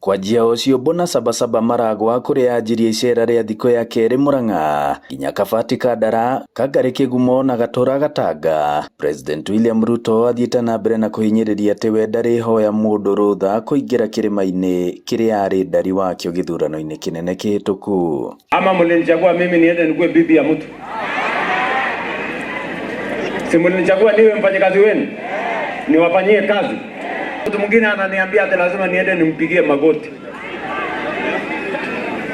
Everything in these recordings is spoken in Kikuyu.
Kwanjia o ciũmbo na Sabasaba Maragwa kũrĩa yanjirie icera rĩa thikũ ya kerĩ Murang'a nginya Kabati Kandara, Kangarĩ Kĩgumo na Gatũra Gatanga. President William Ruto athiĩte na mbere na kũhinyĩrĩria atĩ we ndarĩhoya mũndũ rũtha kũingĩra kĩrĩma-inĩ kĩrĩa arĩ ndari wakĩo gĩthurano-inĩ kĩnene kĩhĩtũku. Ama mlinichagua mimi niende nikuwe bibi ya mtu? Si mlinichagua niwe mfanyikazi wenu, niwafanyie kazi? Mtu mwingine ananiambia ati lazima niende nimpigie magoti,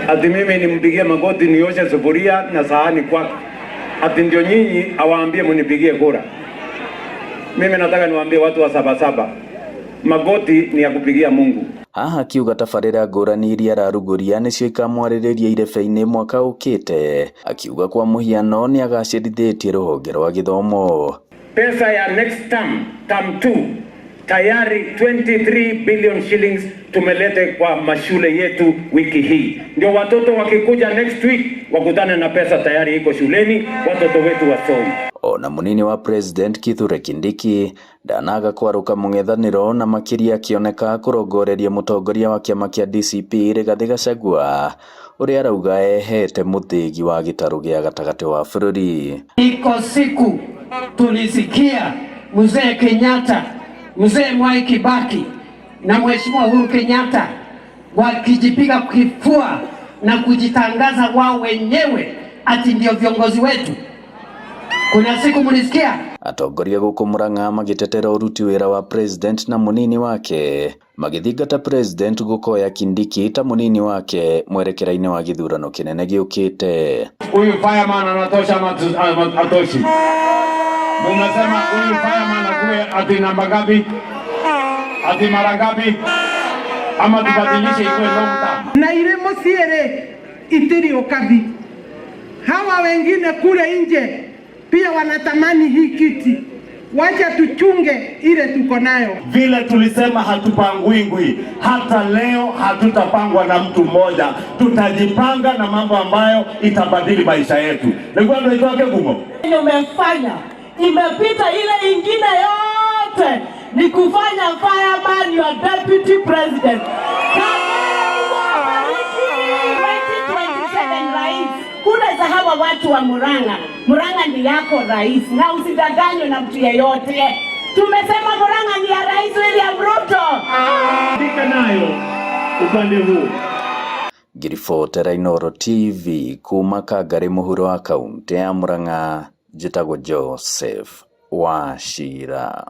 ati mimi nimpigie magoti nioshe sufuria na sahani kwake, ati ndio nyinyi awaambie mnipigie kura. Mimi nataka niwaambie watu wa Sabasaba, magoti ni ya kupigia Mungu. Haha akiuga tabarĩra ngũrani iria ararugũria nĩcio ikamwarĩrĩria irebe-inĩ mwaka ũkĩte, akiuga kwa mũhiano nĩagacĩrithĩtie rũhonge rwa gĩthomo. Pesa ya next term, term 2, tayari 23 billion shillings tumelete kwa mashule yetu wiki hii, ndio watoto wakikuja next week wakutane na pesa tayari iko shuleni, watoto wetu wasome. Ona mũnini wa President Kithure Kindiki ndanaga kwarũka mũng'ethanĩro na makĩria akĩoneka kũrongoreria mũtongoria wa kĩama kĩa DCP Rigathĩ Gachagua ũrĩa arauga ehete mũthĩgi wa gĩtarũ gĩa gatagatĩ wa bũrũri. Iko siku tulisikia mzee Kenyatta, mzee Mwai Kibaki na mheshimiwa Uhuru Kenyatta wakijipiga kifua na kujitangaza wao wenyewe ati ndio viongozi wetu. Kuna siku mlisikia? Atongoria gũkũ Murang'a magĩtetera ũruti wĩra wa President na mũnini wake magĩthingata President gũkoya Kindiki ta mũnini wake mwerekera-inĩ wa gĩthurano kĩnene gĩũkĩte. Huyu fireman anatosha ama atoshi? Munasema huyu fireman akuwe ati namba ngapi? Ati mara ngapi? Ama tubadilishe ikuwe long term? Na ile mũciĩ itiri ukabi. Hawa wengine kule nje pia wanatamani hii kiti. Wacha tuchunge ile tuko nayo. Vile tulisema hatupangwingwi, hata leo hatutapangwa na mtu mmoja. Tutajipanga na mambo ambayo itabadili maisha yetu. Nilikuwa ndio itoke gumo. Umefanya imepita ile ingine yote, ni kufanya fireman your deputy president. 2027 rais, kura za hawa watu wa Murang'a. Murang'a ni yako rais, na usidanganywe na mtu yeyote. Tumesema Murang'a ni ya Rais William Ruto. Andika nayo upande huu. Ngĩribotera Inooro TV kuma Kangarĩ mũhuro wa kaũntĩ ya Murang'a, njĩtagwo Joseph Wachira.